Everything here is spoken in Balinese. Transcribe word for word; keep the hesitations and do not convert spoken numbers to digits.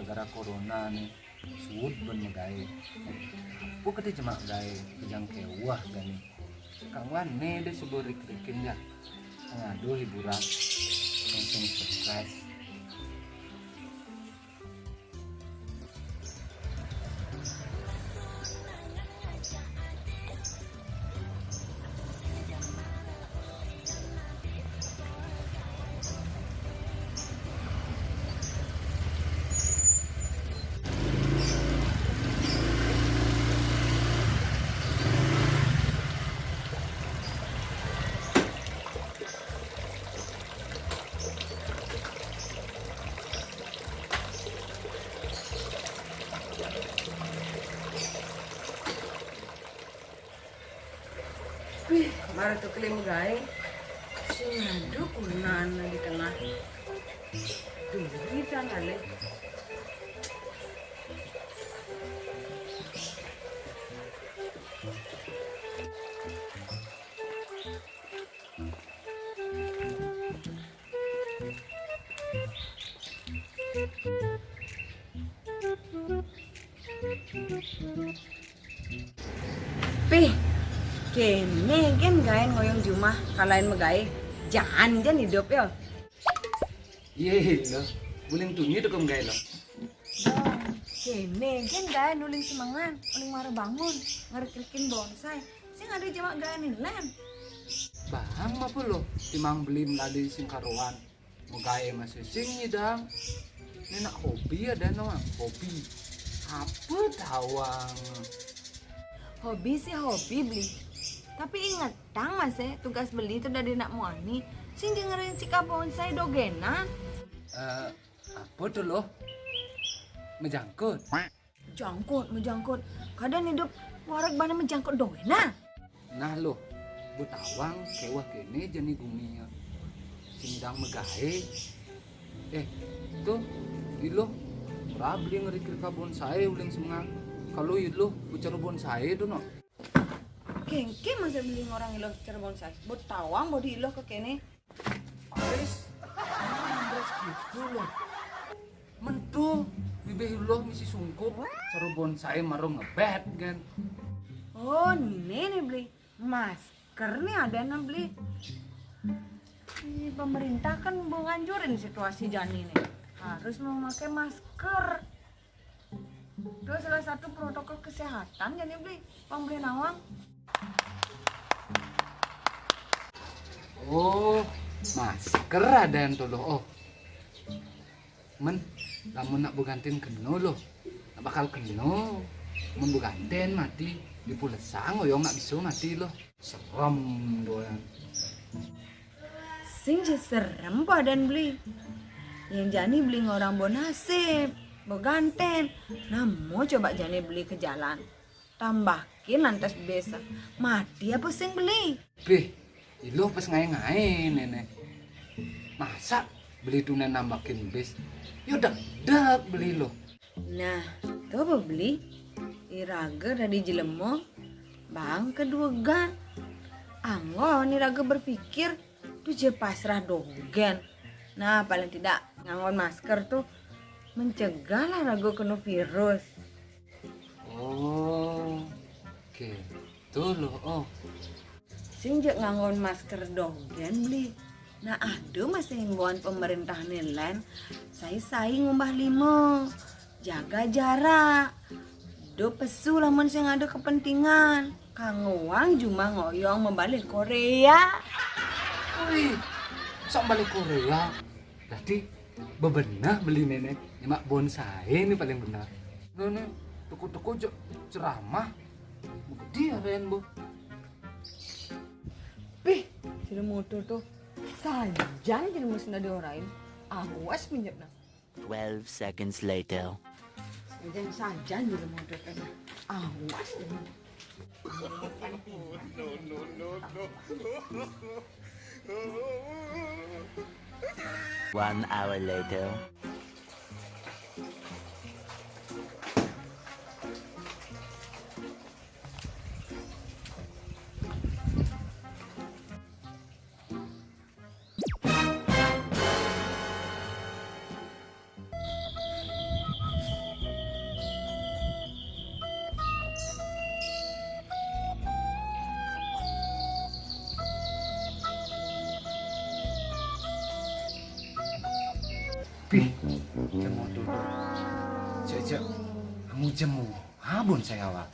Gara corona ni, suud bân magaé. Apa kadé jemak gaé, kejang kéweh gané. Kawan né dé suba rik-rikin ja. Ngadu hiburan. Langsung stres. Wih, baru tuh kelim gaé. Sing adu kunan di tengah. Duri tan alé. Pih, kéné gén gaén ngoyong jumah kalaén magaé. Jan-jan idup ya. Iya, lo. Uling tunyi tuh ké magaé lo. Kéné gén gaén uling semengan, uling mara bangun, ngerik-ngerikin bonsai. Sing ada jemak gaén lén. Bang, apa lo? Timang beli melali sing karuan. Magaé masih sing nyidang. Né nak hobi ada no, hobi. Apa tawang? Hobi sih hobi beli. Tapi inget tang masih tugas beli tuh dari nak muani. Sing dengerin si kabonsai dogénan. Eh, apa tuh lo? Mejangkut. Jangkut, mejangkut. Kadang hidup wareg bana mejangkut dogénan. Nah lo, bu tawang kéweh kéné jani gumi ya. Sing dang magaé. Eh, tuh, ilo. Ora beli ngerik-ngerik bonsai uling semengan. Kalau ilo, bu cara bonsai tuh no. Kéngkén masih beli orang ilo cara bonsai. Bu tawang bodi ilo ké kéné. Ais, ambres gitu lo. Mentu, bibih lo misi sungkup, cara bonsai mara ngebet kan. Oh, né né beli. Masker né ada na beli. Ih, pemerintah kan mau nganjurin situasi jani né. Harus memakai masker. Itu salah satu protokol kesehatan jani beli. Pang beli nawang. Oh, masker ada yang tuh lo. Oh. Men, lamun nak begantin keno lo. Nak bakal keno. Mun begantin mati, dipulesang oyong nak bisa mati lo. Serem doyan. Sing je serem padan beli. Yang jani beli ngorang bo nasib, bo ganten. Namo coba jani beli ke jalan. Tambakin lantas besa. Mati apa sing beli? Bih, ilo pas ngae-ngae nene. Masa beli tuh nambakin bes? Yo dek-dek beli lo. Nah, tuh apa beli? Iraga tadi jelema, bang kedua gan. Anggon iraga berpikir, tuh je pasrah dogen. Nah, paling tidak nganggon masker tuh mencegah lah raga kena virus. Oh, oke. Tuh loh, oh. Sing je nganggon masker dogen beli. Nah, ada masih himbauan pemerintah nih, Len. Sai-sai ngumbah lima. Jaga jarak. Do pesu lamun sing ada kepentingan. Kang Wang cuma ngoyong membalik Korea. Wih, sok balik Korea. Berarti bebenah beli nenek nyemak bonsai ini paling benar. Nenek, toko-toko je ceramah. Gede aren, Bu. Pih, jadi motor tuh sajan jadi mesin dari orang. Awas minyak nah. Twelve seconds later. Sajan sajan jadi motor tuh. Awas ini. One hour later. Jemo dodol. Cek, cek. Kamu jemo. Ha, bun saya, Wak.